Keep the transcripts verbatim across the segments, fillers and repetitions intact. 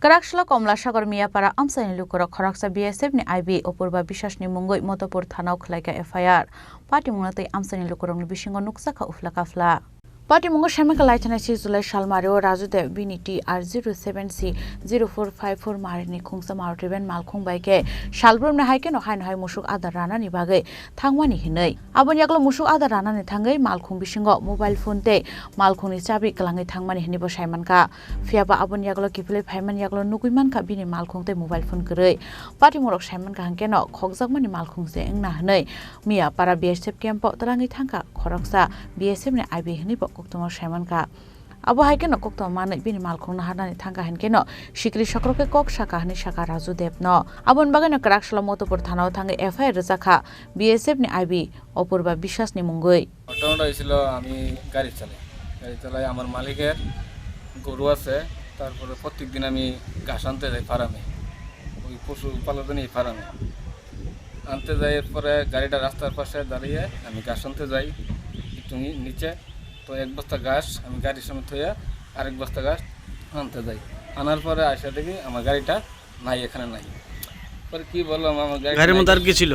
Kwraksla Komlasagor Miyapara amchaini lukurok khoroksa B S F ni I B Apurba Biswas ni mungwi Motopur thanao khwlaikha F I R. Patimungno tei amchaini lukurokni bisingo nukjakha uphla kaphla. Patimungo saimankha laithana six July salmario Raju Dev bini T R zero seven C zero four five four marini khungsa Maruti van malkhung bai khe salbrumni hai kheno haino hai musuk adar ranani bagwi thangmani hinwi. Aboni yagulo musuk adar ranani thangwi malkhung bisingo mobile phone tei malkhungni chabi kwlangwi thangmani hinwi bo saimankha. Phiyaba aboni yagulo kiphilwi phaimani yagulo nugwi mankha bini malkhung tei mobile phone kwrwi. Patimungrok saimankha hwnkhe no khokjakmani malkhung se wngna hinwi Miyapara B S F camp o twlangwi thangkha khoroksa B S F ni I B hinwi bo koktwma saimankha. Abo hai kheno koktwma manwi bini malkhungno harnani thangkha hinkhe no sikri sokrok khe kok sakha hinwi sakha Raju Dev no. Aboni bagwi no Kwraksla Motopur thanao thangwi F I R rwjakha B S F ni I B Apurba Biswas ni mungwi. ঘটনাটা হয়েছিল, আমি গাড়ি চালাই, গাড়ি চালাই, আমার মালিকের গরু আছে, তারপরে প্রত্যেক দিন আমি ঘাস আনতে যাই ফার্মে, ওই পশু পালনের এই ফার্মে আনতে যাই। এরপরে গাড়িটা রাস্তার পাশে দাঁড়িয়ে আমি ঘাস আনতে যাই একটু নি-, নিচে। তো এক বস্তা ঘাস আমি গাড়ির সামনে থইয়া আরেক বস্তা ঘাস আনতে যাই। আনার পরে আসে দেখি আমার গাড়িটা নাই, এখানে নাই। পরে কি বললাম, আমার গাড়িটা গাড়ির নাই। মধ্যে আর কি ছিল?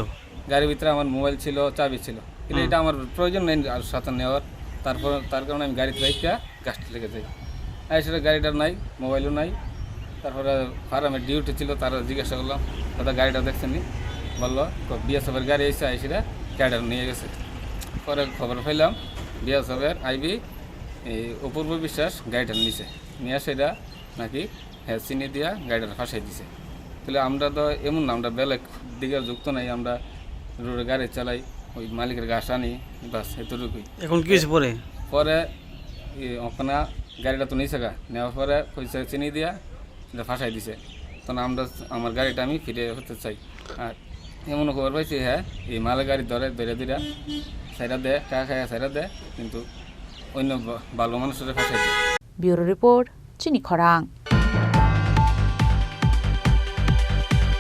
গাড়ির ভিতরে আমার মোবাইল ছিল, চাবি ছিল, কিন্তু হুম। এটা আমার প্রয়োজন নেই আর সাথে নেওয়ার। তারপর তার কারণে আমি গাড়িতে রাখিয়া গাছটা লেগে যাই। আর সেটা গাড়িটা নাই, মোবাইলও নাই। তারপরে ফার্মে ডিউটি ছিল, তারা জিজ্ঞাসা করলাম, "দাদা, গাড়িটা দেখছেন নি?" বললো, "তো বিএসএফ এর গাড়ি এসে আইসিরা গাড়িটা নিয়ে গেছে।" পরে খবর পাইলাম বিএসএফ এর আইবি এই অপূর্ব বিশ্বাস গাড়িটা নিছে, নিয়ে সেটা নাকি হ্যাঁ চিনি দিয়া গাড়িটা ফাঁসাই দিছে। তাহলে আমরা তো এমন না, আমরা বেলেগ দিকে যুক্ত নাই, আমরা রোডে গাড়ি চালাই, ওই মালিকের ঘাস আনি, বাস এতটুকুই। এখন কি হয়েছে পরে? পরে এই ওখানে গাড়িটা তো নিছে গা, নেওয়ার পরে কইছে চিনি দিয়া এটা ফাঁসাই দিছে। তখন আমরা, আমার গাড়িটা আমি ফিরে হতে চাই। আর এমন খবর পাইছি, হ্যাঁ, এই মালের গাড়ি ধরে, ধরে ধরে সাইডা দেয়, টাকা খাইয়া সাইডা দেয়, কিন্তু অন্য বা-, ভালো মানুষের ফাঁসাই দেয়। Bureau report, Chini Khorang.